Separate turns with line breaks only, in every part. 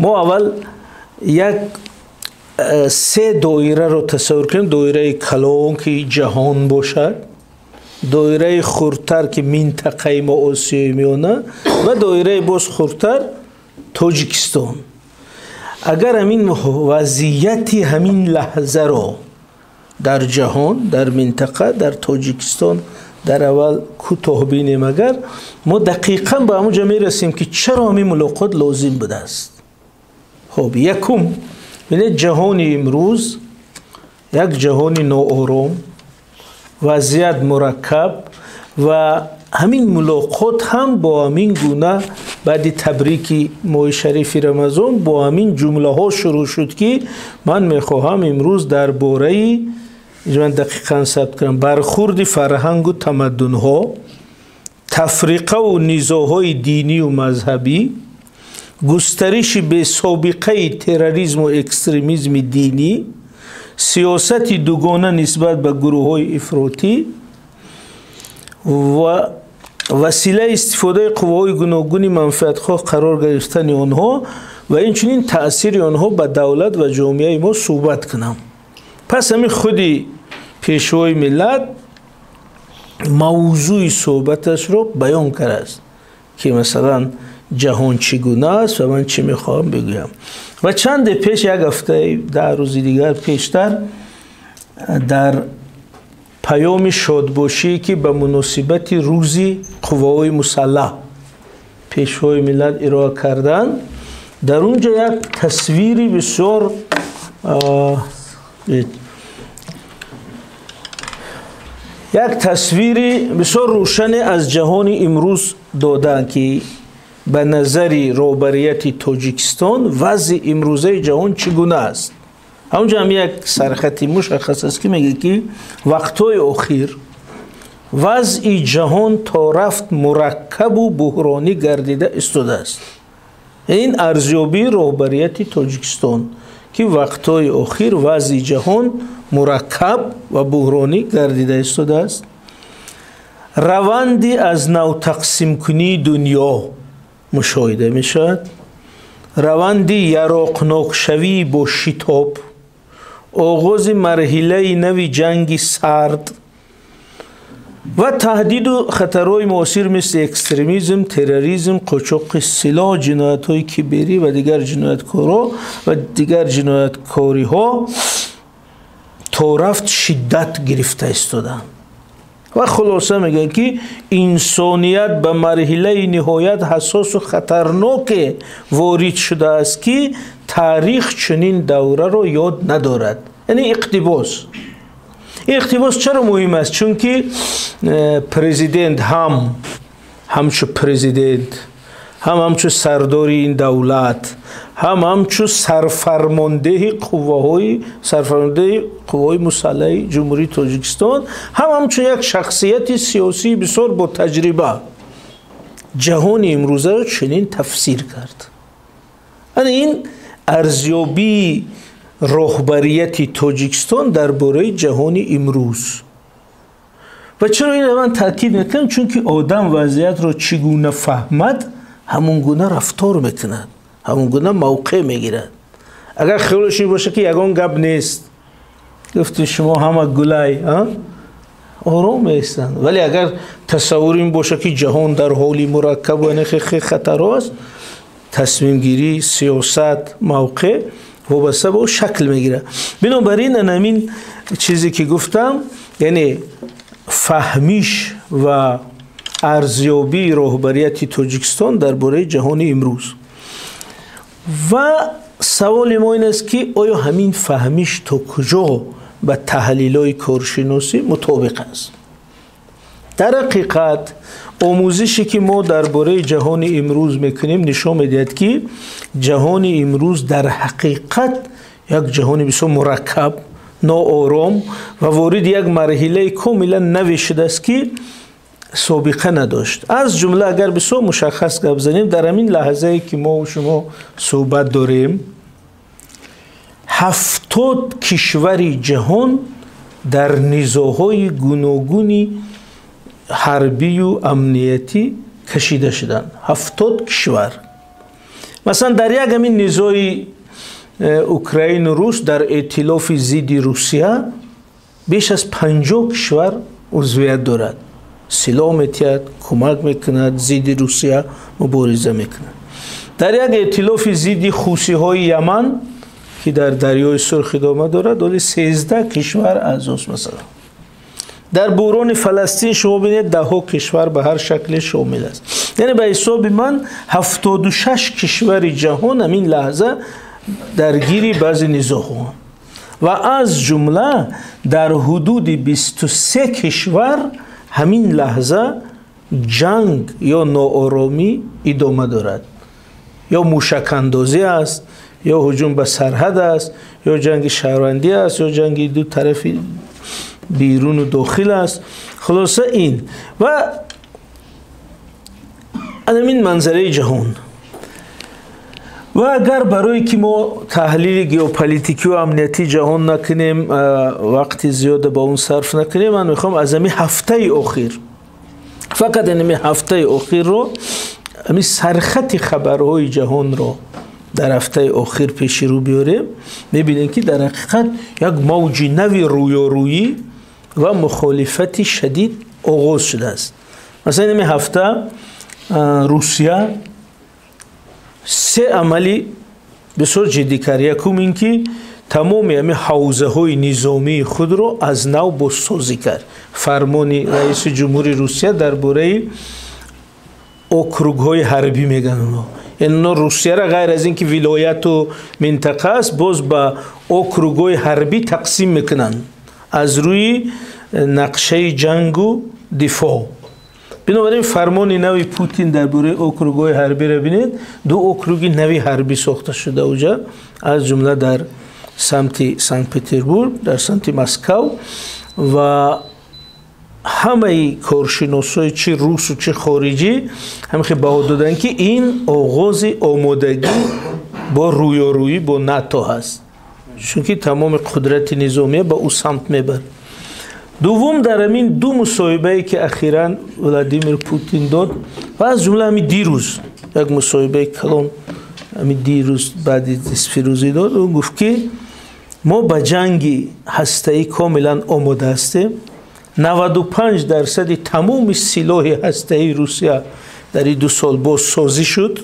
Мо аввал як се доираро тасаввур кунем: доираи калон, ки ҷаҳон бошад, доираи хурдтар, ки минтақаи мо Осиёи Миёна, ва доираи боз хурдтар Тоҷикистон. Агар ҳамин вазъияти ҳамин лаҳзаро дар ҷаҳон, дар минтақа, дар Тоҷикистон дар аввал кӯтоҳ бинем, агар мо дақиқан ба ҳамон ҷо мерасем, ки чаро ҳамин мулоқот лозим будааст. Хоб, якум, бинед, ҷаҳони имрӯз як ҷаҳони ноором, вазъият мураккаб, ва ҳамин мулоқот ҳам бо ҳамин гуна баъди табрики моҳи шарифи Рамазон бо ҳамин ҷумлаҳо шурӯъ шуд, ки ман мехоҳам имрӯз дар бораи, ман дақиқан сабт кунам, бархурди фарҳангу тамаддунҳо, тафриқаву низоъҳои динию мазҳабӣ, густариши бесобиқаи терроризму экстремизми динӣ, сиёсати дугона нисбат ба гурӯҳҳои ифротӣ ва василаи истифодаи қувваҳои гуногуни манфиатхоҳ қарор гирифтани онҳо ва инчунин таъсири онҳо ба давлат ва ҷомеаи мо суҳбат кунам. Пас ҳамин худи пешвои миллат мавзӯи суҳбаташро баён кардааст, ки масалан ҷаҳон чӣ гуна аст ва ман чӣ мехоҳам бигӯям. Ва чанде пеш, як ҳафтаи 10 рӯзи дигар пештар, дар паёми шодбошӣ, ки ба муносибати рӯзи қувваҳои мусаллаҳ пешвои миллат ироа карданд, дар он ҷо як тасвири бисёр рӯшане аз ҷаҳони имрӯз доданд, ки ба назари роҳбарияти Тоҷикистон вазъи имрӯзаи ҷаҳон чӣ гуна аст. Ҳамонҷо ҳам як сархати мушаххас аст, ки мегӯяд, ки вақтҳои охир вазъи ҷаҳон то рафт мураккабу буҳронӣ гардида истодааст. Ин арзёбии роҳбарияти Тоҷикистон, ки вақтҳои охир вазъи ҷаҳон мураккаб ва буҳронӣ гардида истодааст. Раванди аз навтақсимкунии дунё мушоҳида мешавад, раванди яроқнокшавии бо шитоб, оғози марҳилаи нави ҷанги сард ва таҳдиду хатарҳои муосир мисли экстремизм, терроризм, қочоқи силоҳ, ҷиноятҳои киберӣ ва дигар ҷинояткорҳо ва дигар ҷинояткориҳо то рафт шиддат гирифта истоданд. Ва хулоса мегӯянд, ки инсоният ба марҳилаи ниҳоят ҳассосу хатарноке ворид шудааст, ки таърих чунин давраро ёд надорад. Яъне иқтибос. Ин иқтибос чаро муҳим аст? Чунки президент ҳам ҳамчу президент, ҳам ҳамчу сардори ин давлат, ҳам ҳамчу сарфармондеҳи қувваҳои мусаллаҳи Ҷумҳурии Тоҷикистон, ҳам ҳамчун як шахсияти сиёсии бисёр бо таҷриба ҷаҳони имрӯзаро чунин тафсир кард. Ана ин арзёбии роҳбарияти Тоҷикистон дар бораи ҷаҳони имрӯз. Ва чаро инро ман таъкид мекунам? Чунки одам вазъиятро чӣ гуна фаҳмад, ҳамон гуна рафтор мекунад, ҳамон гуна мавқеъ мегирад. Агар хиёлаш ин бошад, ки ягон гап нест, гуфти шумо ҳама гулай, ором меистанд. Вале агар тасаввур ин бошад, ки ҷаҳон дар ҳоли мураккаб ва хатарҳо аст, тасмимгирӣ, сиёсат, мавқеъ вобаста ба ӯ шакл мегирад. Бинобар ин ҳамин чизе ки гуфтам, яъне фаҳмиш ва арзёбии роҳбарияти Тоҷикистон дар бораи ҷаҳони имрӯз. Ва саволи мо ин аст, ки оё ҳамин фаҳмиш то куҷо ба таҳлилҳои коршиносӣ мутобиқ аст? Дар ҳақиқат омӯзише, ки мо дар бораи ҷаҳони имрӯз мекунем, нишон медиҳад, ки ҷаҳони имрӯз дар ҳақиқат як ҷаҳони бисёр мураккаб, ноором ва вориди як марҳилаи комилан наве шудааст, ки собиқа надошт. Аз ҷумла агар бисёр мушаххас гап занем, дар ҳамин лаҳзае, ки мо шумо суҳбат дорем, 70 кишвари ҷаҳон дар низоъҳои гуногуни ҳарбию амниятӣ кашида шуданд. 70 кишвар. Масалан, дар як ҳамин низои Украину рус дар эътилофи зидди Русия беш аз 50 кишвар узвият дорад, силоҳ метиҳад, кӯмак мекунад, зидди Русия мубориза мекунад. Дар як эътилофи зидди хусиҳои Яман, ки дар дарёи Сурх идома дорад, оли 13 кишвар аъзост. Масалан, дар буҳрони Фаластин шумо бинед, даҳҳо кишвар ба ҳар шакле шомил аст. Яъне ба ҳисоби ман 76 кишвари ҷаҳон ҳамин лаҳза даргири баъзе низоъҳо ва аз ҷумла дар ҳудуди 23 кишвар ҳамин лаҳза ҷанг ё нооромӣ идома дорад, ё мушакандозӣ аст, ё ҳуҷум ба сарҳад аст, ё ҷанги шаҳрвандӣ аст, ё ҷанги ду тарафи беруну дохил аст. Хулоса, ин ва ҳамин манзараи ҷаҳон. Ва агар барое ки мо таҳлили геополитикию амниятии ҷаҳон накунем, вақти зиёда ба он сарф накунем, ман мехоҳам аз ҳамин ҳафтаи охир, фақат ҳамин ҳафтаи охирро, ҳамин сархати хабарҳои ҷаҳонро дар ҳафтаи охир пеши рӯ биёрем. Мебинем, ки дар ҳақиқат як мавҷи нави рӯёрӯӣ ва мухолифати шадид оғоз шудааст. Масалан, ҳамин ҳафта Русия се амали бисёр ҷиддӣ кард. Якум ин ки тамоми ҳамин ҳавзаҳои низомии худро аз нав бозсозӣ кард. Фармони раиси ҷумҳури Русия дар бораи округҳои ҳарбӣ мегӯянд онҳо. Яъне онҳо Русияро ғайр аз ин ки вилояту минтақа аст, боз ба округҳои ҳарбӣ тақсим мекунанд аз рӯи нақшаи ҷангу дифоъ. Бинобар ин фармони нави Путин дар бораи округҳои ҳарбиро бинед, ду округи нави ҳарбӣ сохта шуда уҷа, аз ҷумла дар самти Санкт Петербург, дар самти Москав. Ва ҳамаи коршиносҳои чи русу чи хориҷӣ ҳамихе баҳо доданд, ки ин оғози омодагӣ бо рӯёрӯӣ бо НАТО ҳаст, чунки тамоми қудрати низомия ба ӯ самт мебарад. Дуввум, дар ҳамин ду мусоҳибае, ки ахиран Владимир Путин дод ва аз ҷумла ҳамин дирӯз як мусоҳибаи калон ҳамин дирӯз баъди нисфирӯзӣ дод, ӯ гуфт, ки мо ба ҷанги ҳастаӣ комилан омода ҳастем. 95 дарсади тамоми силоҳи ҳастаии Русия дар ин 2 сол бозсозӣ шуд,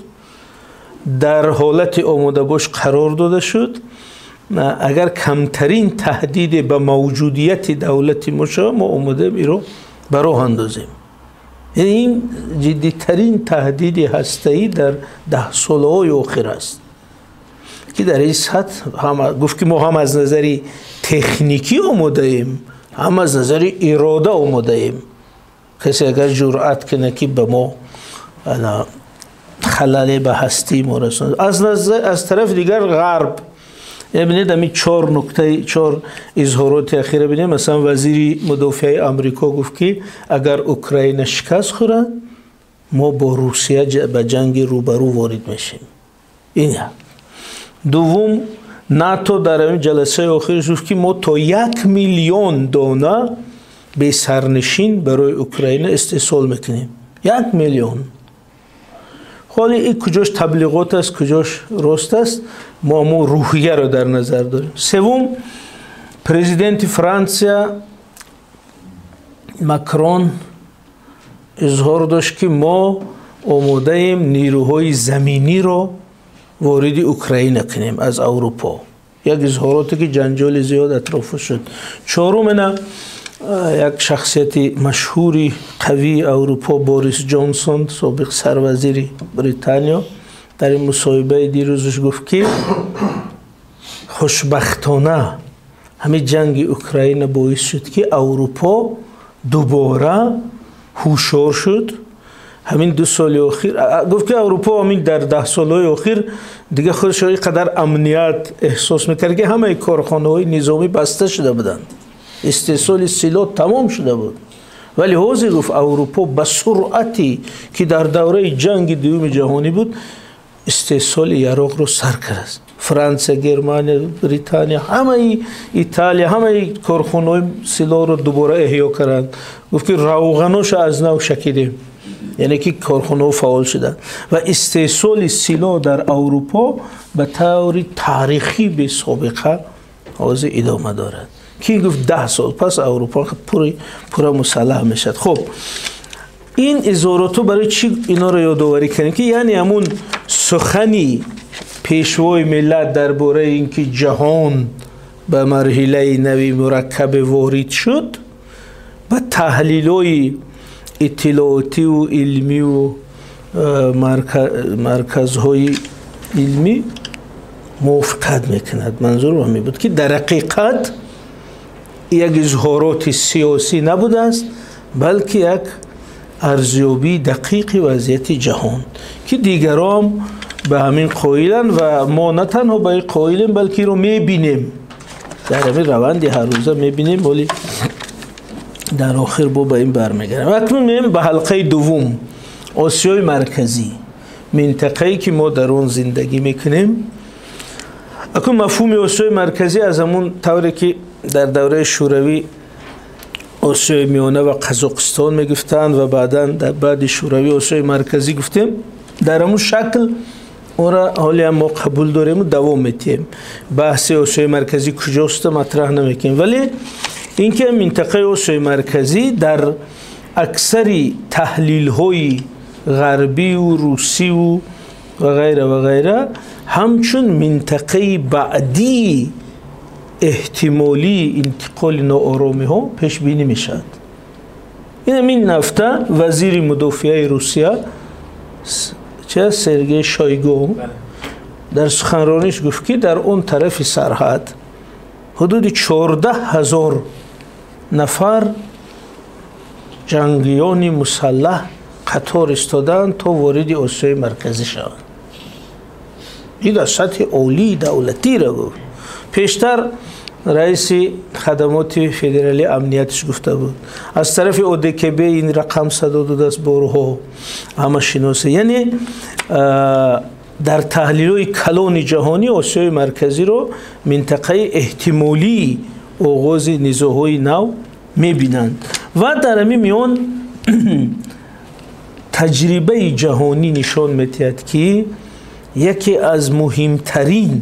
дар ҳолати омодабош қарор дода шуд. Агар камтарин таҳдиде ба мавҷудияти давлати мо шавад, мо омодаем иро ба роҳ андозем. Яъне ин ҷиддитарин таҳдиди ҳастаӣ дар даҳсолаҳои охир аст, ки дар ин сатҳ гуфт, ки мо ҳам аз назари техникӣ омодаем, ҳам аз назари ирода омодаем. Касе агар ҷуръат кунад, ки ба мо халале ба ҳастии мо расонад. Аз тарафи дигар Ғарб, бинед, ҳамин чор нуктаи, чор изҳороти ахира бинед. Масалан, вазири мудофиаи Амрико гуфт, ки агар Украина шикаст хӯрад, мо бо Русия ба ҷанги рӯбарӯ ворид мешем. Ин як. Дуввум, НАТО дар ҳамин ҷаласаи охираш гуфт, ки мо то 1 миллион дона бесарнишин барои Украина истеҳсол мекунем. 1 миллион. Ҳоли ин куҷош таблиғот аст, куҷош рост аст, мо ҳамон рӯҳияро дар назар дорем. Севум, президенти Франсия Макрон изҳор дошт, ки мо омодаем нирӯҳои заминиро вориди Украина кунем аз Аврупо. Як изҳороте, ки ҷанҷоли зиёд атрофа шуд. Чорум, ина як шахсияти машҳури қавии Аврупо, Борис Ҷонсон, собиқ сарвазири Британиё, дар ин мусоҳибаи дирӯзаш гуфт, ки хушбахтона ҳамин ҷанги Украина боис шуд, ки Аврупо дубора ҳушёр шуд. Ҳамин 2 соли охир, гуфт, ки Аврупо ҳамин дар 10 солҳои охир дига худашро ин қадар амният эҳсос мекард, ки ҳамаи корхонаҳои низомӣ баста шуда буданд, истеҳсоли силоҳ тамом шуда буд. Вале ҳозир, гуфт, Аврупо ба суръате, ки дар давраи ҷанги дуюми ҷаҳонӣ буд, истеҳсоли яроқро сар кардааст. Франсия, Германия, Британия, ҳамаи Италия, ҳамаи корхонаҳои силоҳро дубора эҳё карданд. Гуфт, ки равғаноша аз нав шакидем. Яъне ки корхонаҳо фаъол шуданд ва истеҳсоли силоҳ дар Аврупо ба таври таърихӣ бесобиқа ҳозир идома дорад. Ки гуфт 10 сол пас Аврупо пурра мусаллаҳ мешавад. Хуб, ин изҳоротҳо барои чӣ инҳоро ёдоварӣ кардем, ки яъне ҳамун сухани пешвои миллат дар бораи ин ки ҷаҳон ба марҳилаи нави мураккабе ворид шуд, ба таҳлилҳои иттилоотиву илмиву марказҳои илмӣ мувофиқат мекунад. Манзурам ҳамин буд, ки дар ҳақиқат як изҳороти сиёсӣ набудааст, балки як арзёбии дақиқи вазъияти ҷаҳон, ки дигарон ба ҳамин қоиланд ва мо на танҳо ба ин қоилем, балки инро мебинем, дар ҳамин раванди ҳаррӯза мебинем. Вале дар охир бо ба ин бармегардем. Акнун меем ба ҳалқаи дуввум, Осиёи Марказӣ, минтақае ки мо дар он зиндагӣ мекунем. Акнун мафҳуми Осиёи Марказӣ аз ҳамун тавре ки дар давраи Шӯравӣ Осиёи Миёна ва Қазоқистон мегуфтанд ва баъдан дар баъди Шӯравӣ Осиёи Марказӣ гуфтем, дар ҳамун шакл онро ҳоле ҳам мо қабул дорему давом метиҳем. Баҳси Осиёи Марказӣ куҷоста матраҳ намекунем, вале ин ки минтақаи Осиёи Марказӣ дар аксари таҳлилҳои ғарбию русиву ва ғайра ва ғайра ҳамчун минтақаи баъдии эҳтимолии интиқоли нооромиҳо пешбинӣ мешавад. Ин ҳамин ҳафта вазири мудофиаи Русия Сергей Шойгу дар суханрониш гуфт, ки дар он тарафи сарҳад ҳудуди 14 000 нафар ҷангиёни мусаллаҳ қатор истодаанд, то вориди Осиёи Марказӣ шаванд. Ин дар сатҳи олии давлатиро гуфт. Пештар раиси хадамоти федералии амниятиш гуфта буд. Аз тарафи ОДКБ ин рақам садо додааст борҳо, ҳама шиносе. Яъне дар таҳлилҳои калони ҷаҳонӣ Осиёи Марказиро минтақаи эҳтимолии оғози низоъҳои нав мебинанд. Ва дар ҳамин миён таҷрибаи ҷаҳонӣ нишон медиҳад, ки яке аз муҳимтарин,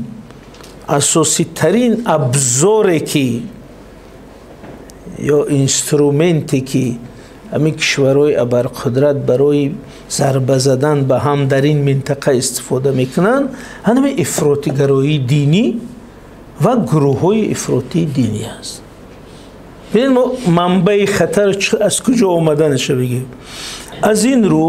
асоситарин абзоре ки ё инструменте ки ҳамин кишварҳои абарқудрат барои зарба задан ба ҳам дар ин минтақа истифода мекунанд, ҳамин ифротигароии динӣ ва гурӯҳҳои ифротии динӣ аст. Бинед, мо манбаи хатар аз куҷо омаданаша бигем. Аз ин рӯ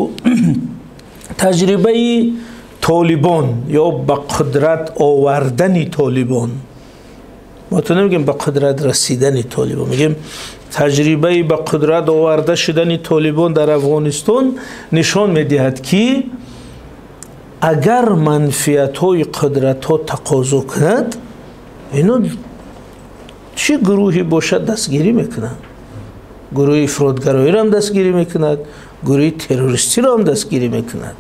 таҷрибаи Толибон ё ба қудрат овардани Толибон, мо то намегем ба қудрат расидани Толибон, мегем таҷрибаи ба қудрат оварда шудани Толибон дар Афғонистон нишон медиҳад, ки агар манфиатҳои қудратҳо тақозо кунад, ино чӣ гурӯҳе бошад, дастгирӣ мекунанд. Гурӯҳи ифротгароиро ҳам дастгирӣ мекунад, гурӯҳи террористиро ҳам дастгирӣ мекунад.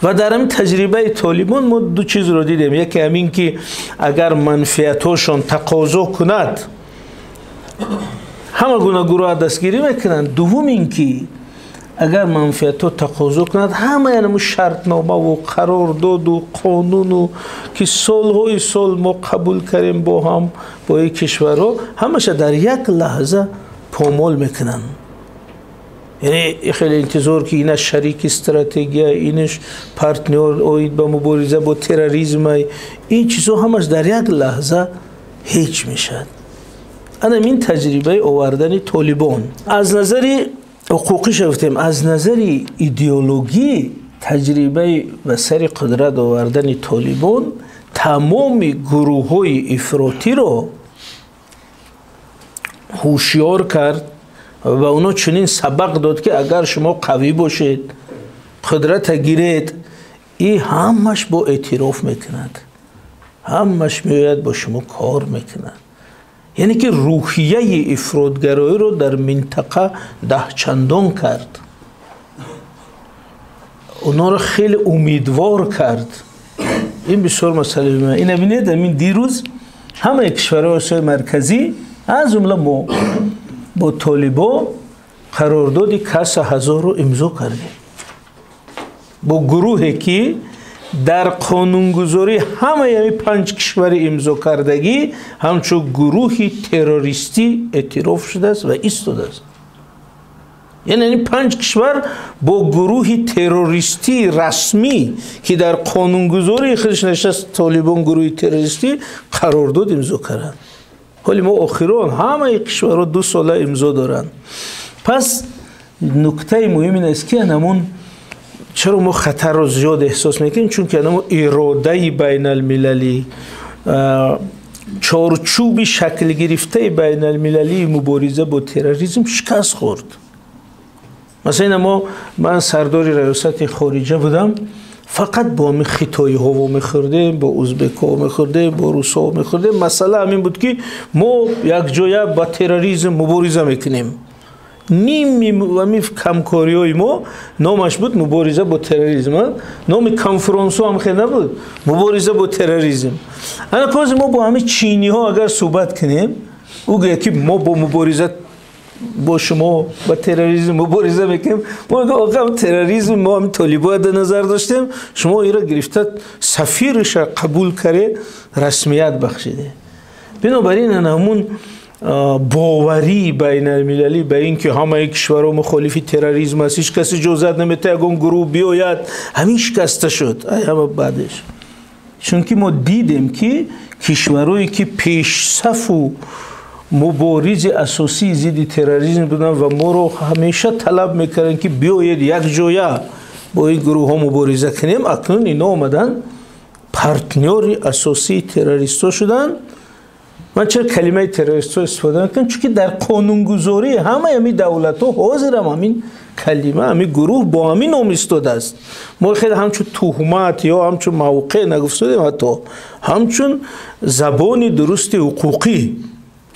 Ва дар ҳамин таҷрибаи Толибон мо ду чизро дидем. Яке ҳамин ки агар манфиатҳошон тақозо кунад, ҳама гуна гурӯҳ дастгирӣ мекунанд. Дуввум ин ки агар манфиатҳо тақозо кунад, ҳамаи ҳамун шартномаву қарордоду қонуну ки солҳои сол мо қабул кардем бо ҳам, бо ин кишварҳо, ҳамаша дар як лаҳза помол мекунанд. Яъне хеле интизор ки инаш шарики стратегия, инаш партнёр оид ба мубориза бо терроризм, ин чизҳо ҳамаш дар як лаҳза ҳеҷ мешавад. Ана ин таҷрибаи овардани Толибон аз назари ҳуқуқиша гуфтем. Аз назари идеологӣ таҷрибаи ба сари қудрат овардани Толибон тамоми гурӯҳҳои ифротиро ҳушёр кард ва онҳо чунин сабақ дод, ки агар шумо қавӣ бошед, қудрата гиред, и ҳамаш бо эътироф мекунад, ҳамаш меояд, бо шумо кор мекунад. Яъне ки рӯҳияи ифротгароиро дар минтақа даҳчандон кард, онҳоро хеле умедвор кард. Ин бисёр масъала. Ина бинед, ҳамин дирӯз ҳамаи кишварҳои Осиёи Марказӣ, аз ҷумла мо, бо Толибо Қарордоди Каса ҳазорро имзо кардем бо гурӯҳе, ки дар қонунгузорӣ ҳамаи ҳамин панҷ кишвари имзокардагӣ ҳамчун гурӯҳи террористӣ эътироф шудааст ва истодааст. Яъне ин панҷ кишвар бо гурӯҳи террористии расмӣ, ки дар қонунгузории худаш нишаст, Толибон гурӯҳи террористӣ, қарордод имзо карданд. Ҳоли мо охирон, ҳамаи кишварҳо 2 сола имзо доранд. Пас нуктаи муҳим ин аст, ки анамун чаро мо хатарро зиёд эҳсос мекунем? Чунки анамун иродаи байналмилалӣ, чорчӯби шаклгирифтаи байналмилалии мубориза бо терроризм шикаст хӯрд. Масалан, ина мо, ман сардори раёсати хориҷа будам, фақат бо ҳамин хитоиҳо вомехӯрдем, бо узбекҳо вомехӯрдем, бо русҳо вомехӯрдем. Масъала ҳамин буд, ки мо якҷоя ба терроризм мубориза мекунем. Ними ҳамин ҳамкориҳои мо номаш буд «Мубориза бо терроризм». Номи конфронсҳо ҳам хел набуд, «Мубориза бо терроризм». Ана кози мо бо ҳамин чиниҳо агар суҳбат кунем, ӯ гӯяд, ки мо бо мубориза бо шумо ба терроризм мубориза мекунем. Мо охам терроризм, мо ҳамин толибоя дар назар доштем, шумо иро гирифта, сафириша қабул каре, расмият бахшиде. Бинобар ин ҳамун боварии байналмилалӣ ба ин ки ҳамаи кишварҳо мухолифи терроризм аст, ҳеҷ кас иҷозат наметаҳад ягон гурӯҳ биёяд, ҳамин шикаста шуд. Ай ҳама баъдеш, чунки мо дидем, ки кишварҳое, ки пешсафу муборизи асосии зидди терроризм буданд ва моро ҳамеша талаб мекарданд, ки биёед, якҷоя бо ин гурӯҳҳо мубориза кунем, акнун ино омаданд, партнёри асосии террористҳо шуданд. Ман чаро калимаи террористҳо истифода мекунам? Чунки дар қонунгузории ҳамаи ҳамин давлатҳо ҳозирам ҳамин калима, ҳамин гурӯҳ бо ҳамин ном истодааст. Мо хеле ҳамчун туҳмат ё ҳамчун мавқеъ нагуфтодем, ҳатто ҳамчун забони дурусти ҳуқуқӣ,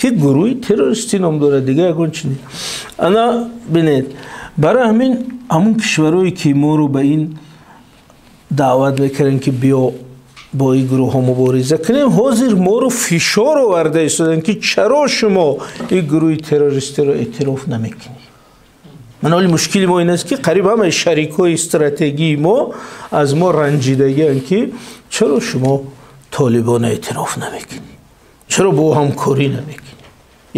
ки гурӯҳи террористӣ ном дорад, дигар ягон чи не. Ана бинед, барои ҳамин ҳамун кишварҳое, ки моро ба ин даъват мекарданд, ки биё, бо ин гурӯҳҳо мубориза кунем, ҳозир моро фишор оварда истоданд, ки чаро шумо ин гурӯҳи террористиро эътироф намекунед? Ман ҳоли мушкили мо ин аст, ки қариб ҳамаи шарикҳои стратегии мо аз мо ранҷидагианд, ки чаро шумо Толибона эътироф намекунед, чаро бо ӯ ҳамкорӣ намекунед?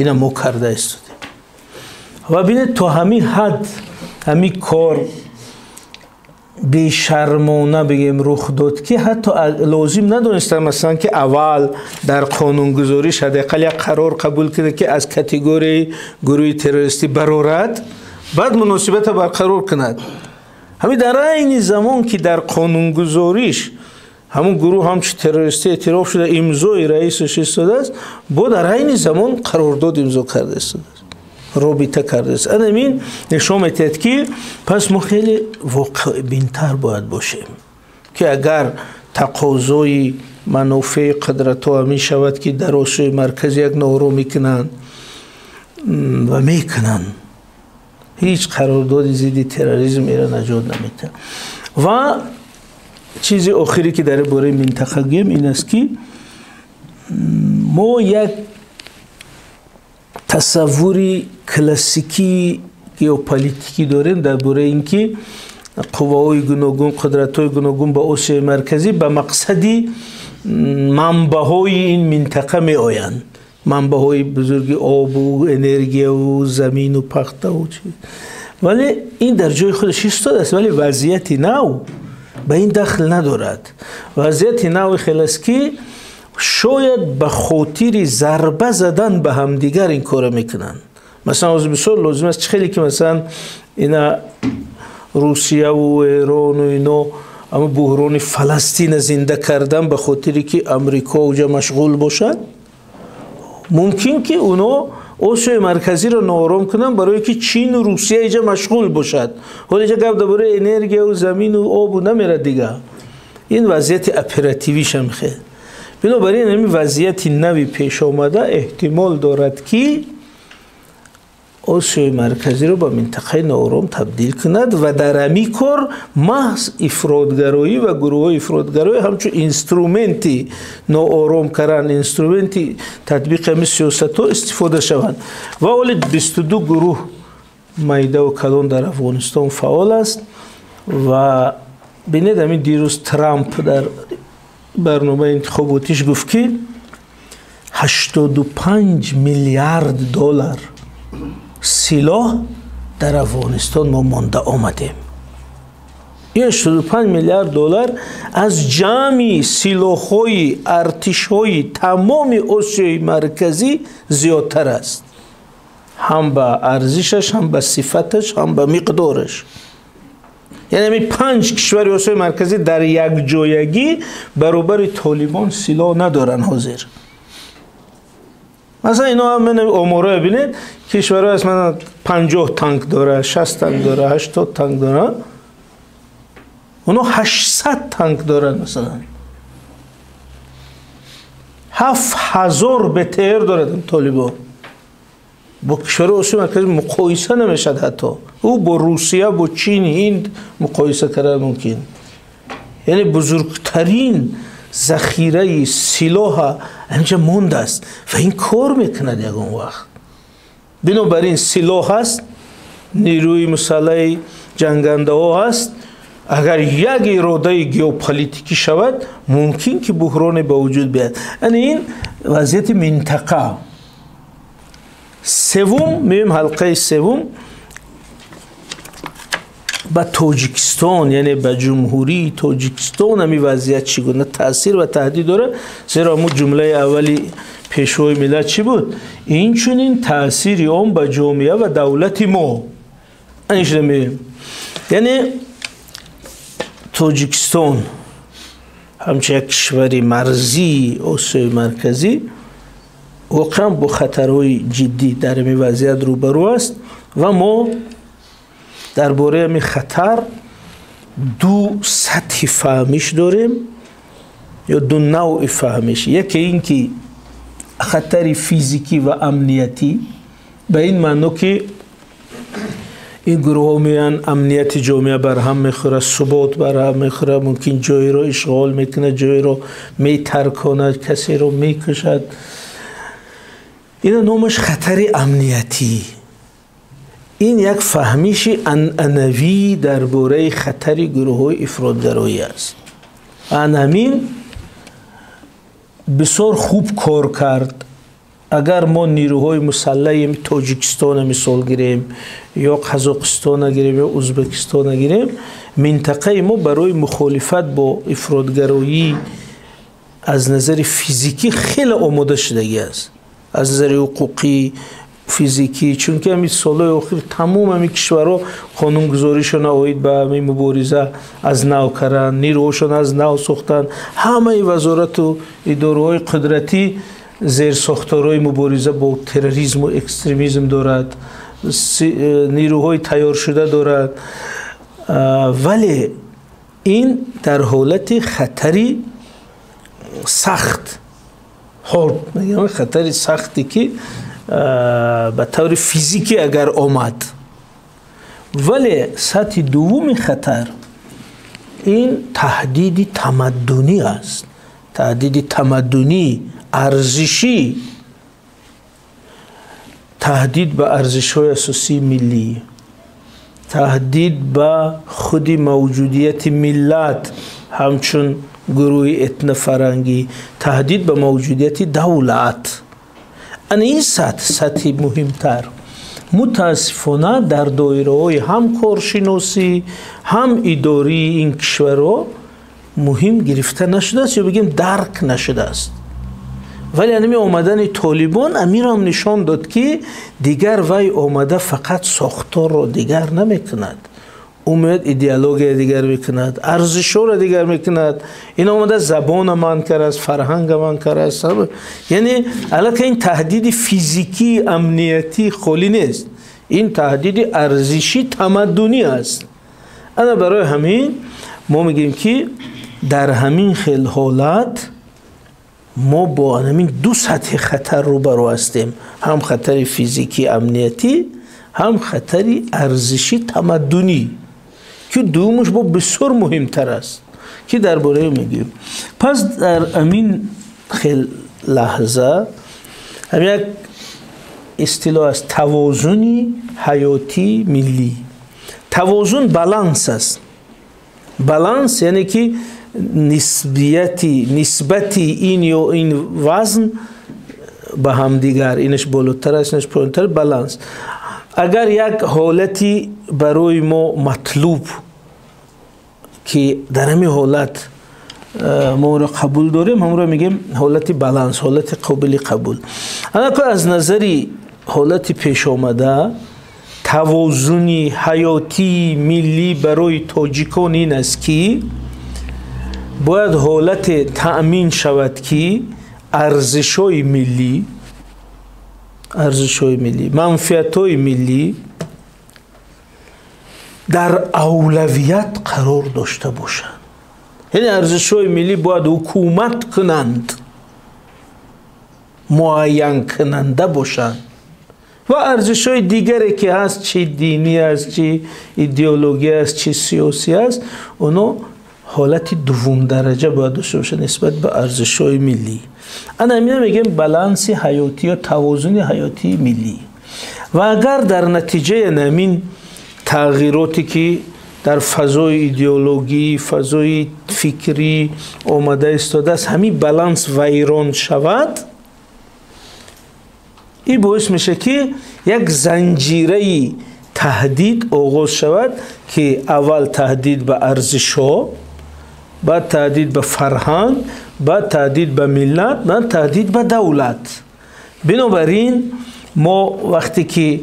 Ина мо карда истодем. Ва бинед, то ҳамин ҳад ҳамин кор бешармона бигем рух дод, ки ҳатто лозим надонистам, масалан, ки аввал дар қонунгузориш ҳадди ақал як қарор қабул кунад, ки аз категорияи гурӯҳи террористӣ барорад, баъд муносибата барқарор кунад. Ҳамин дар айни замон, ки дар қонунгузориш ҳамун гурӯҳ ҳамчун террористӣ эътироф шуда, имзои раисаш истодааст, бо дар айни замон қарордод имзо карда истодааст, робита кардааст. Анамин нишон медиҳад, ки пас мо хеле воқеъбинтар бояд бошем, ки агар тақозои манофеи қудратҳо ҳамин шавад, ки дар Осиёи Марказӣ як нооромӣ кунанд, ва мекунанд, ҳеҷ қарордоди зидди терроризм эра наҷот наметиҳад. Ва чизи охире, ки дар бораи минтақа гӯем, ин аст, ки мо як тасаввури классикии геополитикӣ дорем дар бораи ин ки қувваҳои гуногун, қудратҳои гуногун ба Осиёи Марказӣ ба мақсади манбаъҳои ин минтақа меоянд, манбаъҳои бузурги обу энергияву замину пахтаву чи. Вале ин дар ҷои худаш истодааст, вале вазъияти нав ба ин дахл надорад. Вазъияти нави хел аст, ки шояд ба хотири зарба задан ба ҳамдигар ин корро мекунанд. Масалан, ҳозир бисёр лозим аст, чӣ хеле ки, масалан, ина Русияву Эрону ино ама буҳрони Фаластина зинда кардан ба хотире ки Амрико уҷа машғул бошад, мумкин ки уно Осиёи Марказиро ноором кунанд, барое ки Чину Русия иҷа машғул бошад. Ҳоло иҷа гап дар бораи энергияву замину обу намерад дига, ин вазъияти оперативишам хел. Бинобар ин ҳамин вазъияти нави пешомада эҳтимол дорад, ки Осиёи Марказиро ба минтақаи ноором табдил кунад ва дар ҳамин кор маҳз ифротгароӣ ва гурӯҳҳои ифротгароӣ ҳамчун инструменти ноором кардан, инструменти татбиқи ҳамин сиёсатҳо истифода шаванд. Ва оли 22 гурӯҳ. майда ва калон дар Афғонистон фаъол аст ва бинед, ҳамин дирӯз Трамп дар барномаи интихоботиш гуфт, ки 85 миллиард доллар силоҳ дар Афғонистон мо монда омадем. Ин 85 миллиард доллар аз ҷамъи силоҳҳои артишҳои тамоми Осиёи Марказӣ зиёдтар аст, ҳам ба арзишаш, ҳам ба сифаташ, ҳам ба миқдораш. Яъне ҳамин панҷ кишвари Осиёи Марказӣ дар якҷоягӣ баробари Толибон силоҳ надоранд ҳозир. Масалан, ино ҳам оморро бинед, кишварҳо аст, масалан, 50 танк дора, 60 танк дора, 80 танк дора, оно 800 танк доранд, масалан, 7000 БТР дорад Толибон. Бо кишварҳои Осиёи Марказӣ муқоиса намешавад, ҳатто ӯ бо Русия, бо Чин, Ҳинд муқоиса кардан мумкин. Яъне бузургтарин захираи силоҳа ҳаминҷа мондааст ва ин кор мекунад ягон вақт. Бинобар ин силоҳ ҳаст, нерӯи мусаллаи ҷангандаҳо ҳаст. Агар як иродаи геополитикӣ шавад, мумкин ки буҳроне ба вуҷуд биёяд. Яъне ин вазъияти минтақа. Севум, меоем ҳалқаи севум, ба Тоҷикистон, яъне ба Ҷумҳурии Тоҷикистон ҳамин вазъият чӣ гуна таъсир ва таҳдид дорад, зеро ҳамун ҷумлаи аввали Пешвои миллат чӣ буд? Инчунин таъсири он ба ҷомеа ва давлати мо. Ин шуда меоем. Яъне Тоҷикистон ҳамчун як кишвари марзии Осиёи Марказӣ воқеан бо хатарҳои ҷиддӣ дар ҳамин вазъият рӯбарӯ аст ва мо дар бораи ҳамин хатар ду сатҳи фаҳмиш дорем ё ду навъи фаҳмиш. Яке ин ки хатари физикӣ ва амниятӣ, ба ин маъно ки ин гурӯҳҳо меоянд, амнияти ҷомеа барҳам мехӯрад, субот барҳам мехӯрад, мумкин ҷойеро ишғол мекунад, ҷойеро метарконад, касеро мекушад. Ина номаш хатари амниятӣ. Ин як фаҳмиши анъанавӣ дар бораи хатари гурӯҳҳои ифротгароӣ аст. Ан ҳамин бисёр хуб кор кард. Агар мо нерӯҳои мусаллаи Тоҷикистона мисол гирем, ё Қазоқистона гирем, ё Ӯзбекистона гирем, минтақаи мо барои мухолифат бо ифротгароӣ аз назари физикӣ хеле омода шудагӣ аст, аз назари ҳуқуқӣ, физикӣ, чунки ҳамин солҳои охир тамом ҳамин кишварҳо қонунгузоришон оид ба ҳамин мубориза аз нав карданд, нерӯҳошон аз нав сохтанд, ҳамаи вазорату идораҳои қудратӣ зерсохторҳои мубориза бо терроризму экстремизм дорад, нерӯҳои тайёршуда дорад. Вале ин дар ҳолати хатари сахт, мегӯям, хатари сахте ки ба таври физикӣ агар омад. Вале сатҳи дуввуми хатар ин таҳдиди тамаддунӣ аст, таҳдиди тамаддунӣ, арзишӣ, таҳдид ба арзишҳои асосии миллӣ, таҳдид ба худи мавҷудияти миллат ҳамчун гурӯҳи этнофарҳангӣ, таҳдид ба мавҷудияти давлат. Ана ин сатҳ сатҳи муҳимтар. Мутаассифона, дар доираҳои ҳам коршиносӣ, ҳам идории ин кишварҳо муҳим гирифта нашудааст ё бигем дарк нашудааст. Вале ҳамин омадани Толибон амирам нишон дод, ки дигар вай омада фақат сохторро дигар намекунад, ӯ меояд, идеология дигар мекунад, арзишҳоро дигар мекунад. Ин омада забона манъ кардааст, фарҳанга манъ кардааст. Яъне аллакай ин таҳдиди физикӣ, амниятӣ холӣ нест, ин таҳдиди арзишӣ, тамаддунӣ аст. Ана барои ҳамин мо мегӯем, ки дар ҳамин хел ҳолат мо бо ҳамин ду сатҳи хатар рӯбарӯ ҳастем: ҳам хатари физикӣ, амниятӣ, ҳам хатари арзишӣ, тамаддунӣ, ки дуюмаш бо бисёр муҳимтар аст, ки дар бораи мегӯем. Пас дар ҳамин хел лаҳза ҳам як اصطلاح است، توازن حیاتی ملی. توازن بالانس است. بالانس یعنی که نسبتی این یا این وزن به هم دیگر، اینش بالاتر است اینش پایین‌تر، بالانس. اگر یک حالتی برای ما مطلوب که در همین حالت ما را قبول داریم، هم را میگیم حالت بالانس، حالت قابل قبول. اما از نظر حالت پیش آمده توازن حیاتی ملی برای تاجیکان این است که باید حالت تأمین شود که ارزش‌های ملی، ارزش‌های ملی، منفعت‌های ملی در اولویت قرار داشته باشند. یعنی ارزش‌های ملی باید حکومت کنند، معین کننده باشند و ارزش‌های دیگری که هست، چی دینی است، چی ایدئولوژی است، چی سیاسی است، اونا حالت دوم درجه باید داشته باشه نسبت به ارزش‌های ملی. انا همینه میگیم بالانس حیاتی یا توازن حیاتی ملی. و اگر در نتیجه همین تغییراتی که در فضای ایدئولوژی، فضای فکری آمده ایستاده است، همین بالانس ویران شود، این باعث میشه که یک زنجیره تهدید آغاز شود که اول تهدید به ارزش‌ها، بعد تهدید به فرهنگ، بعد تهدید به ملت، بعد تهدید به دولت. بنابراین ما وقتی که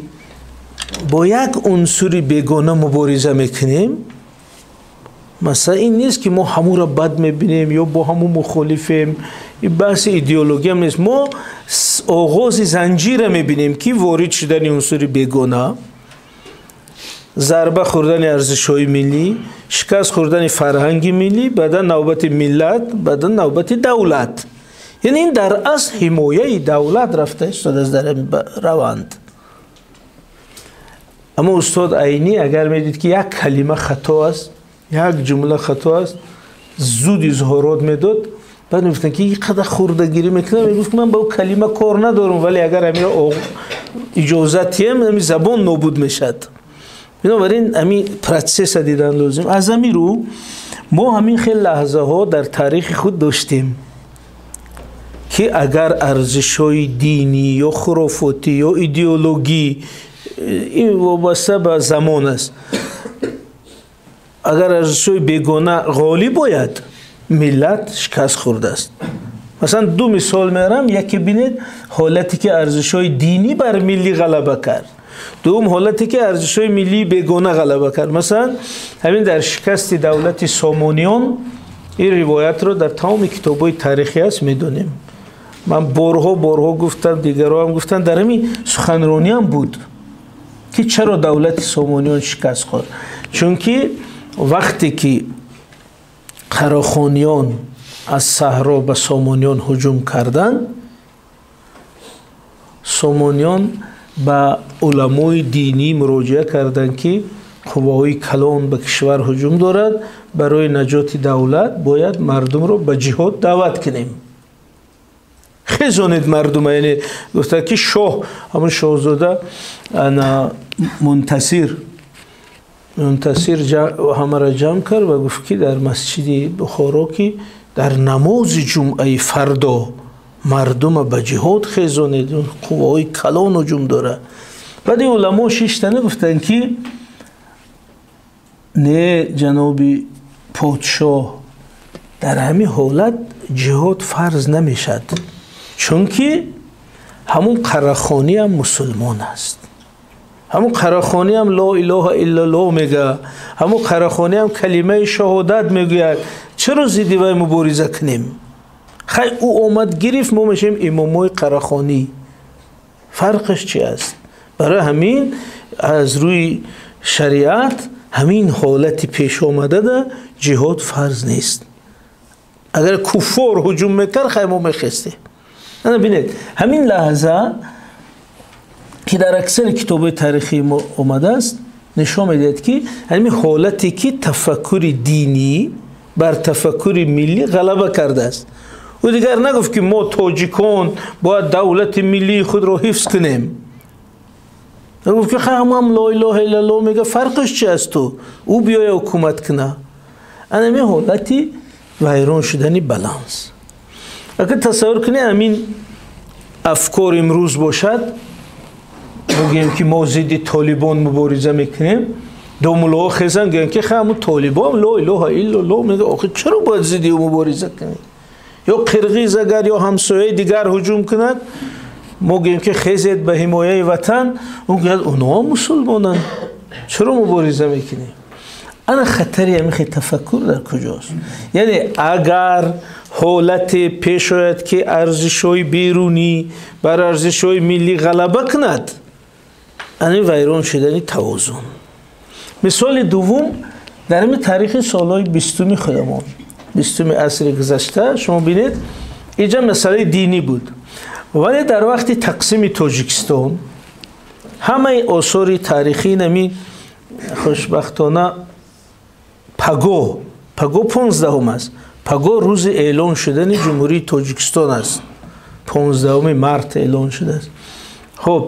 با یک عنصر بیگانه مبارزه میکنیم، مثلا این نیست که ما همو را بد میبینیم یا با همو مخالفیم، این بحث ایدئولوژی هم نیست. ما آغاز زنجیره میبینیم که وارد شدن عنصر بیگانه، ضربه خوردن ارزش‌های ملی، شکست خوردن فرهنگ ملی، بعدا نوبت ملت، بعدا نوبت دولت. یعنی این در اصل حمایه دولت رفته است در روند. اما استاد عینی اگر میدید که یک کلمه خطا است، یک جمله خطا است، زود اظهارات میداد. بعد میگفتن که اینقدر خوردگیری میکنه، میگفت من با او کلمه کار ندارم، ولی اگر همین اجازه تیم همین زبان نابود میشد. بنابراین همین پروسس دیدن لازم. از همین رو ما همین خیلی لحظه ها در تاریخ خود داشتیم که اگر ارزش های دینی یا خرافاتی یا ایدئولوژی، این وابسته به زمان است، اگر ارزش های بیگانه غالب باید، ملت شکست خورده است. مثلا دو مثال میارم، یکی بینید حالتی که ارزش های دینی بر ملی غلبه کرد، دوم حالتی که ارزش‌های ملی بیگانه غلبه کرد. مثلا همین در شکست دولت سامانیان، این روایت رو در تمام کتاب‌های تاریخی هست میدونیم. من بارها گفتم، دیگرها هم گفتن، در همین سخنرانی هم بود که چرا دولت سامانیان شکست خورد. چون که وقتی که قراخانیان از صحرا به سامانیان هجوم کردند، سامانیان به علمای دینی مراجعه کردند که قواهای کلان به کشور هجوم دارد، برای نجات دولت باید مردم رو به جهاد دعوت کنیم. خیزانید مردم، یعنی گفته که شاه، همون شاهزاده منتصر همه را جمع کرد و گفت که در مسجد بخارا که در نماز جمعه فردا مردم به جهاد خیزانید، قواهای کلان هجوم داره. بعد علما شش تنه گفتن که نه جناب پادشاه، در همین حالت جهاد فرض نمیشد، چون که همون قراخانی هم مسلمان است، همون قراخانی هم لا اله الا الله میگه، همون قراخانی هم کلمه شهادت میگوید، چرا زیدی وای مبارزه کنیم؟ خیلی او آمد گرفت، ما میشیم امامای قراخانی. فرقش چی است؟ برای همین از روی شریعت همین حالت پیش آمده ده جهاد فرض نیست. اگر کفار هجوم میکرد خیلی ما میخستیم. ببینید همین لحظه که در اکثر کتاب تاریخی ما آمده است نشان میدهد که همین حالتی که تفکر دینی بر تفکر ملی غلبه کرده است. او دیگر نگفت که ما تاجیکان باید دولت ملی خود را حفظ کنیم. Гуфт ки ҳам ло илаҳа иллаллоҳ мега, фарқаш чи аст ту? Ӯ биёя ҳукумат куна. Анами ҳолати вайрон шудани баланс. Агар тасаввур кунед, ҳамин афкор имрӯз бошад, бигӯем ки мо зидди толибон мубориза мекунем, домуллоҳо хезан гӯянд ки ҳамун толибон ло илаҳа иллаллоҳ мега, охир чаро бояд зидди ӯ мубориза кунем? Ё қирғиз агар ё ҳамсояи дигар ҳуҷум кунад, мо гӯем ки хезед ба ҳимояи ватан, ӯ гӯяд онҳо мусулмонанд, чаро мубориза мекунем? Ана хатари ҳамин тафаккур дар куҷост? Яъне агар ҳолате пеш ояд ки арзишҳои берунӣ бар арзишҳои миллӣ ғалаба кунад, ани вайрон шудани тавозун. Мисоли дуввум дар ҳамин таърихи солҳои бистуми худамон, бистуми асри гузашта, шумо бинед, инҷа масъалаи динӣ буд, вале дар вақти тақсими Тоҷикистон ҳамаи осори таърихӣ нами хушбахтона паго 15 аст, паго рӯзи эълон шудани Ҷумҳурии Тоҷикистон аст, 15 март эълон шудааст. Хуб,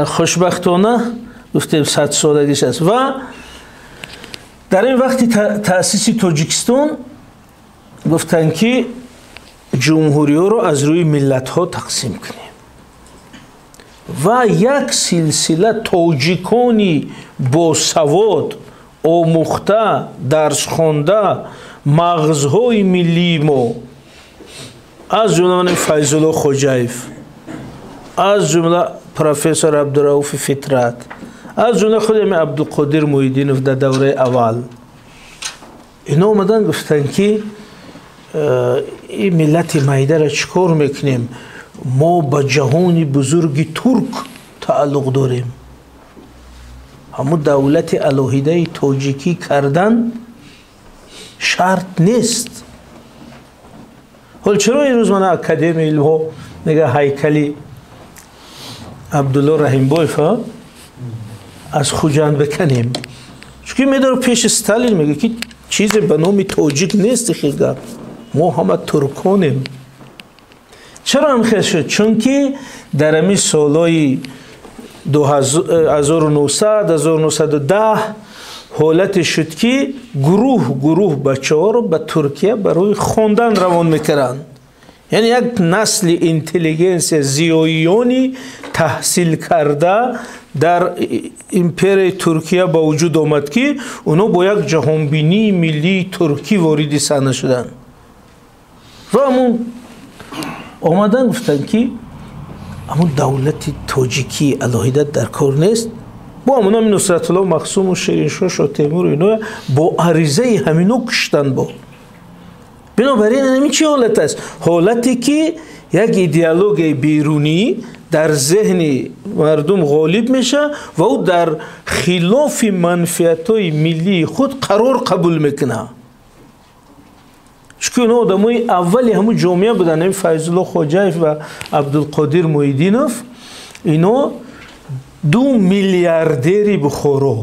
хушбахтона гуфтем 100 солагиш аст ва дар ин вақти таъсиси Тоҷикистон гуфтанд ки ҷумҳуриҳоро аз рӯи миллатҳо тақсим кунем ва як силсила тоҷикони босавод, омӯхта, дарсхонда, мағзҳои миллии мо, аз ҷумла Файзулло Хоҷаев, аз ҷумла профессор Абдурауфи Фитрат, аз ҷумла худи Абдуқодир Муҳиддинов дар давраи аввал, ино омадан гуфтанд ки ин миллати майдаро чӣ кор мекунем? Мо ба ҷаҳони бузурги турк тааллуқ дорем. Ҳамун давлати алоҳидаи тоҷикӣ кардан шарт нест. Ҳол чаро имрӯз мана Академияи илмҳо мега ҳайкали Абдулло Раҳимбоев аз Хуҷанд биканем? Чунки медору пеши Сталин мега ки чизе ба номи тоҷик нест, хел гап, мо ҳама турконем. Чаро ҳам хел шуд? Чунки дар ҳамин солҳои 1900, 1910 ҳолате шуд ки гурӯҳ гурӯҳ бачаҳоро ба Туркия барои хондан равон мекарданд. Яъне як насли интеллигенсия, зиёиёни таҳсил карда дар империяи Туркия ба вуҷуд омад ки онҳо бо як ҷаҳонбинии миллии туркӣ вориди саҳна шуданд. Ва ҳамун омадан гуфтанд ки ҳамун давлати тоҷикӣ алоҳида дар кор нест. Бо ҳамун ҳамин Нусратулло Махсуму Шириншоҳ Шотемуру ино бо аризаи ҳамино куштанд. Бо бинобар ин ҳамин чӣ ҳолат аст? Ҳолате ки як идеологияи берунӣ дар зеҳни мардум ғолиб мешавад ва ӯ дар хилофи манфиатҳои миллии худ қарор қабул мекунад. Чунки онҳо одамои аввали ҳамун ҷомеа буданд, ҳамин Файзулло Хоҷаев ва Абдулқодир Муҳиддинов, ино ду миллиардери Бухоро,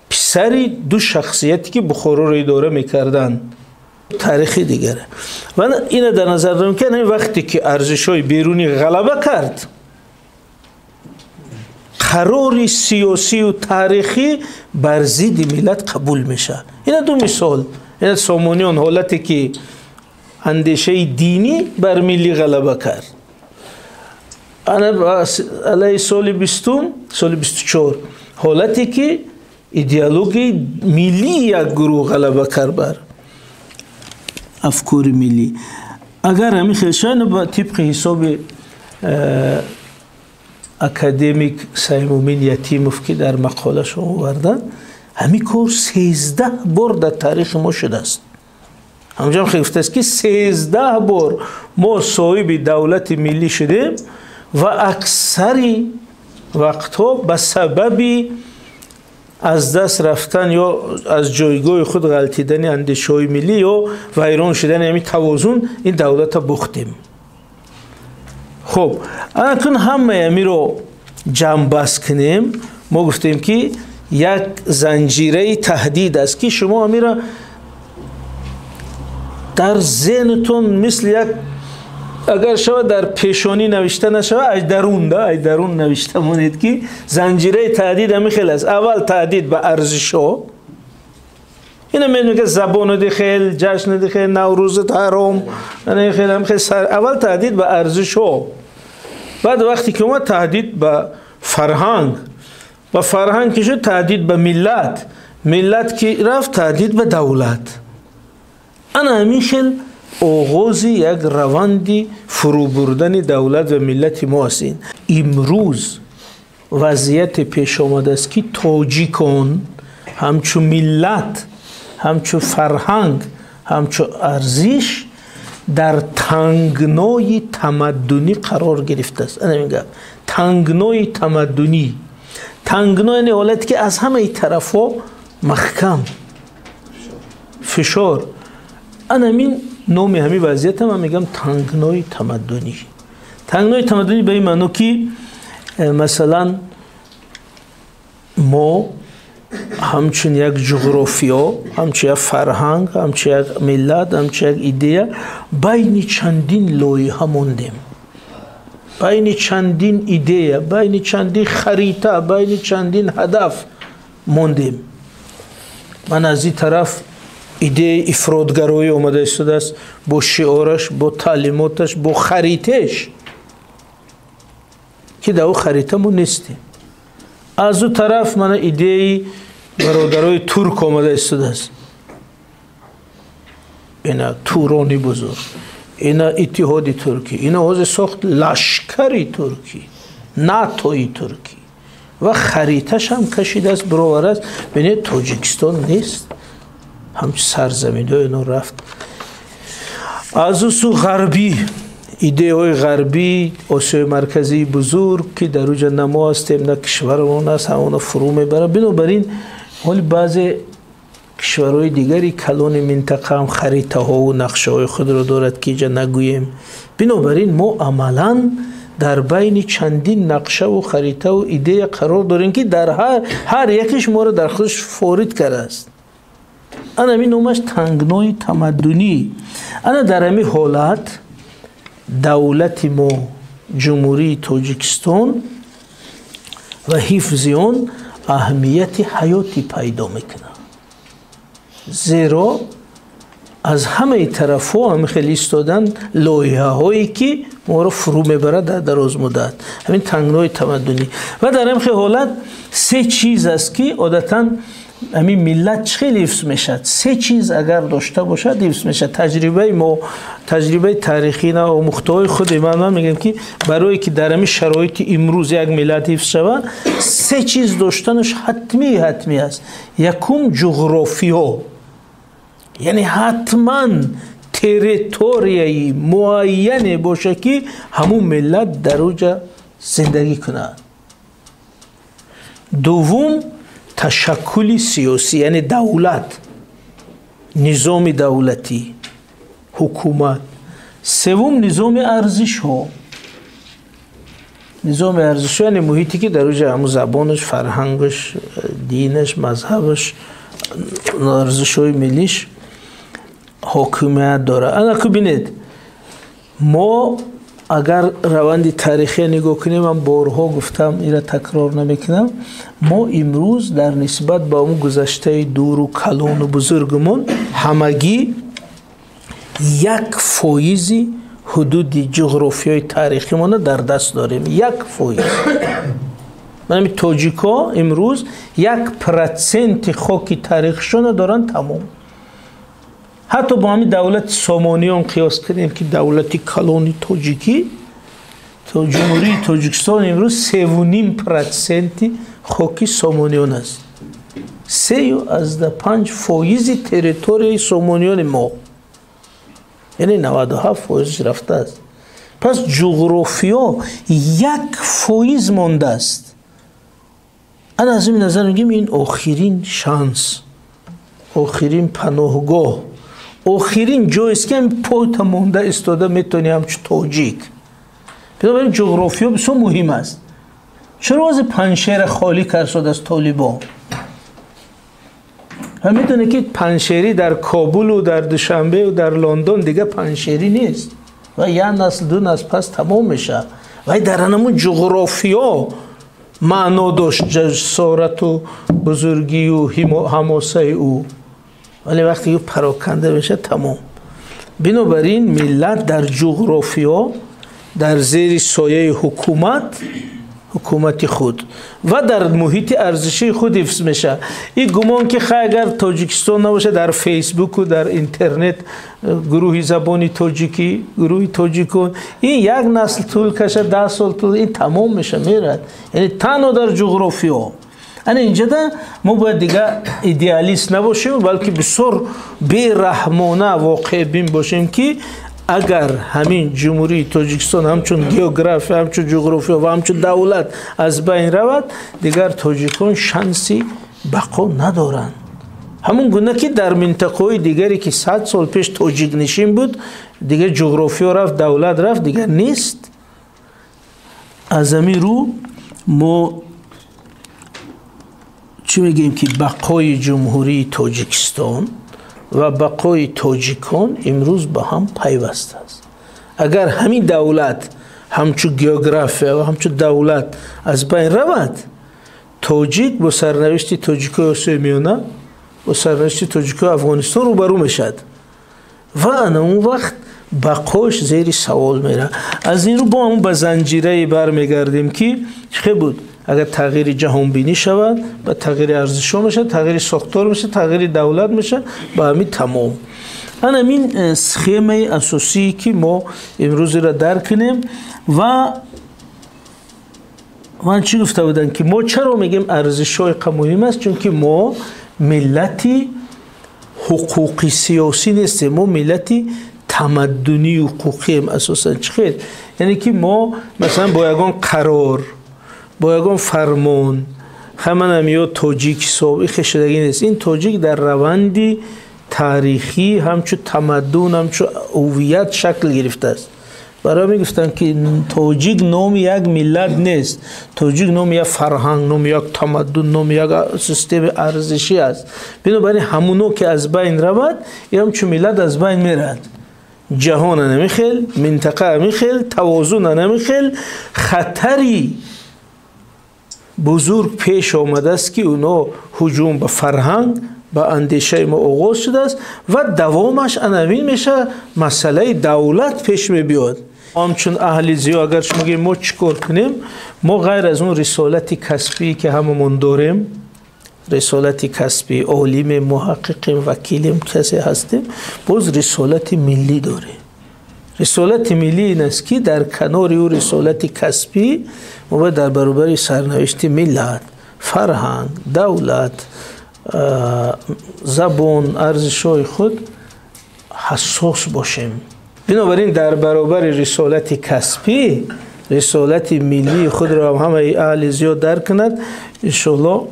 писари ду шахсияте ки Бухороро идора мекарданд. Таърихи дигаре. Ва ина дар назар дорем ки ҳамин вақте ки арзишҳои берунӣ ғалаба кард, қарори сиёсию таърихӣ бар зидди миллат қабул мешавад. Ина ду мисол. Ина Сомониён, ҳолате ки андешаи динӣ бар миллӣ ғалаба кард. Ана алайҳи соли бистум, соли 24, ҳолате ки идеологияи миллии як гурӯҳ ғалаба кард бар афкори миллӣ. Агар ҳамин хел шавад, тибқи ҳисоби академик Саймумин Ятимов ки дар мақолашон оварданд, ҳамин кор 13 бор дар таърихи мо шудааст. Ҳамҷам хел гуфтааст ки 13 бор мо соҳиби давлати миллӣ шудем ва аксари вақтҳо ба сабаби аз даст рафтан ё аз ҷойгоҳи худ ғалтидани андешаҳои миллӣ ё вайрон шудани ҳамин тавозун ин давлатро бухтем. Хуб, акнун ҳамаи ҳамиро ҷамъбаст кунем, мо гуфтем ки як занҷираи таҳдид аст ки шумо ҳамиро дар зеҳнатон мисли як Агар шава дар пешонӣ навишта нашава, ай дарун да, ай дарун навишта монед, ки занҷираи таҳдид ҳамин хел аст. Аввал таҳдид ба арзишҳо. Ина мегӯяд забону дихел, ҷашну дихел, Наврӯзат ҳаром, хел хел. Аввал таҳдид ба арзишҳо. Баъд вақте ки омад таҳдид ба фарҳанг, ба фарҳанг ки шуд таҳдид ба миллат, миллат ки рафт таҳдид ба давлат. Ана ҳамин хел оғози як раванди фурӯ бурдани давлат ва миллати мо аст. Ин имрӯз вазъияте пеш омадааст, ки тоҷикон ҳамчун миллат, ҳамчун фарҳанг, ҳамчун арзиш дар тангнои тамаддунӣ қарор гирифтааст. Ана ин гап, тангнои тамаддунӣ. Тангно яъне ҳолате, ки аз ҳамаи тарафҳо маҳкам, фишор. Ана ҳамин номи ҳамин вазъията ман мегӯям тангнои тамаддунӣ. Тангнои тамаддунӣ ба ин маъно, ки масалан мо ҳамчун як ҷуғрофиё, ҳамчун як фарҳанг, ҳамчун як миллат, ҳамчун як идея байни чандин лоиҳа мондем, байни чандин идея, байни чандин харита, байни чандин ҳадаф мондем. Ман аз ин тараф идеяи ифротгароӣ омада истодааст бо шиораш, бо таълимоташ, бо харитеш, ки дар ӯ харита мо нестем. Аз ӯ тараф мана идеяи бародарои турк омада истодааст, ина Турони бузург, ина Иттиҳоди Туркӣ, ина ҳозир сохт лашкари туркӣ, НАТОи туркӣ ва хариташам кашидааст, бироварааст. Бинед, Тоҷикистон нест, ҳамчун сарзаминҳои ино рафт. Аз ӯ сӯ ғарбӣ, идеяҳои ғарбӣ, Осиёи Марказии бузург, ки дар уҷа на мо ҳастем, на кишварамон аст, ҳамона фурӯ мебарад. Бинобар ин ҳоли баъзе кишварҳои дигари калони минтақа ҳам харитаҳову нақшаҳои худро дорад, ки иҷа нагӯем. Бинобар ин мо амалан дар байни чандин нақшаву харитаву идея қарор дорем, ки дар ҳар якеш моро дар худаш форид кардааст. Ана ҳамин номаш тангнои тамаддунӣ. Ана дар ҳамин ҳолат давлати мо, Ҷумҳурии Тоҷикистон, ва ҳифзи он аҳамияти ҳаётӣ пайдо мекунад, зеро аз ҳамаи тарафҳо ҳамин хел истодан лоиҳаҳое, ки моро фурӯ мебарад дар дарозмуддат, ҳамин тангнои тамаддунӣ. Ва дар ҳамин хел ҳолат се чиз аст, ки одатан ҳамин миллат чӣ хел ҳифз мешавад. Се чиз агар дошта бошад, ҳифз мешавад. Таҷрибаи мо, таҷрибаи таърихӣ на омӯхтаҳои худи ман мегӯям, ки барое ки дар ҳамин шароити имрӯз як миллат ҳифз шавад, се чиз доштанаш ҳатмӣ ҳатмӣ аст. Якум, ҷуғрофиё, яъне ҳатман территорияи муайяне бошад, ки ҳамун миллат дар уҷа зиндагӣ кунад. Дуввум, ташаккули сиёсӣ, яъне давлат, низоми давлатӣ, ҳукумат. Севум, низоми арзишҳо. Низоми арзишҳо яъне муҳите, ки дар уҷа ҳамун забонаш, фарҳангаш, динаш, мазҳабаш, арзишҳои миллиш ҳокимият дорад. Анаку бинед, мо агар раванди таърихия нигоҳ кунем, ман борҳо гуфтам, ира такрор намекунам, мо имрӯз дар нисбат ба он гузаштаи дуру калону бузургумон ҳамагӣ 1 фоизи ҳудуди ҷуғрофиёи таърихимона дар даст дорем. 1%. Манами тоҷикҳо имрӯз 1 проценти хоки таърихшона доранд, тамом. Ҳатто бо ҳамин давлати Сомониён қиёс кунем, ки давлати калони тоҷикӣ, Ҷумҳурии Тоҷикистон имрӯз 3,5 проценти хоки Сомониён аст, 3,5 фоизи территорияи Сомониёни мо, яъне 97 фоизш рафтааст. Пас ҷуғрофиё 1 фоиз мондааст. Ана аз ин назар мегӯем, ин охирин шанс, охирин паноҳгоҳ, охирин ҷоест, ки ҳамин пойта монда истода метавонӣ ҳамчун тоҷик. Бинобар ин ҷуғрофиё бисёр муҳим аст. Чаро ҳозир Паншера холӣ кард аз толибон? Ва медонед, ки паншерӣ дар Кобулу дар Душанбеу дар Лондон дига паншерӣ нест. Ва як насл, ду насл пас тамом мешавад. Вай дар ҳамун ҷуғрофиё маъно дошт, ҷасорату бузургию ҳамосаи ӯ. Вале вақте ки пароканда мешавад, тамом. Бинобар ин миллат дар ҷуғрофиё, дар зери сояи ҳукумат, ҳукумати худ ва дар муҳити арзишии худ ҳифз мешавад. Ин гумон ки хай агар Тоҷикистон набошад, дар Фейсбуку дар интернет гурӯҳи забони тоҷикӣ, гурӯҳи тоҷикон, ин як насл тӯл кашад, 10 сол тӯл, ин тамом мешавад, меравад. Яъне танҳо дар ҷуғрофиё. Ана инҷода мо бояд дигар идеалист набошем, балки бисёр бераҳмона воқеъбин бошем, ки агар ҳамин Ҷумҳурии Тоҷикистон ҳамчун география, ҳамчун ҷуғрофия ва ҳамчун давлат аз байн равад, дигар тоҷикон шанси бақо надоранд. Ҳамон гуна ки дар минтақаҳои дигаре ки 100 сол пеш тоҷикнишин буд, дигар ҷуғрофиё рафт, давлат рафт, дигар нест. Аз ҳамин рӯ мо чӣ мегӯем, ки бақои Ҷумҳурии Тоҷикистон ва бақои тоҷикон имрӯз ба ҳам пайваст аст. Агар ҳамин давлат ҳамчун география ва ҳамчун давлат аз байн равад, тоҷик бо сарнавишти тоҷикои Осиёи Миёна, бо сарнавишти тоҷикои Афғонистон рӯбарӯ мешавад ва ана он вақт бақош зери савол меравад. Аз ин рӯ бо ҳамон ба занҷирае бармегардем, ки чӣ буд? Агар тағйири ҷаҳонбинӣ шавад, ба тағйири арзишҳо мешавад, тағйири сохтор мешавад, тағйири давлат мешавад, ба ҳамин тамом. Ана ҳамин схемаи асосие ки мо имрӯзеро дарк кунем. Ва ман чӣ гуфта будам, ки мо чаро мегӯем арзишҳои қа муҳим аст? Чунки мо миллати ҳуқуқи сиёсӣ нестем, мо миллати тамаддунии ҳуқуқием асосан. Чӣ хел? Яъне ки мо масалан бо ягон қарор, бо ягон фармон ҳаманам ё тоҷик ҳисоб хешудагӣ нест. Ин тоҷик дар раванди таърихӣ ҳамчун тамаддун, ҳамчун ҳувият шакл гирифтааст. Барои мегуфтанд, ки тоҷик номи як миллат нест, тоҷик номи як фарҳанг, номи як тамаддун, номи як системаи арзишӣ аст. Бинобар ин ҳамуно ки аз байн равад, ин ҳамчун миллат аз байн меравад. Ҷаҳон намихел, минтақа намихел, тавозун намихел, хатари бузург пеш омадааст, ки оно ҳуҷум ба фарҳанг, ба андешаи мо оғоз шудааст ва давомаш анамин мешавад, масъалаи давлат пеш мебиёд. Ҳамчун аҳли зиё агар шумо гӯем мо чӣ кор кунем, мо ғайр аз он рисолати касбӣ ки ҳамамон дорем, рисолати касбӣ, олимем, муҳаққиқем, вакилем, касе ҳастем, боз рисолати миллӣ дорем. Рисолати миллӣ ин аст, ки дар канори ӯ рисолати касбӣ мо бояд дар баробари сарнавишти миллат, фарҳанг, давлат, забон, арзишҳои худ ҳассос бошем. Бинобар ин дар баробари рисолати касбӣ рисолати миллии худро ҳам ҳамаи аҳли зиёд дарк кунад. Иншоалло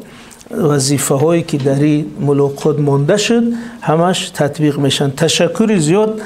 вазифаҳое ки дар ин мулоқот монда шуд, ҳамаш татбиқ мешаванд. Ташаккури зиёд.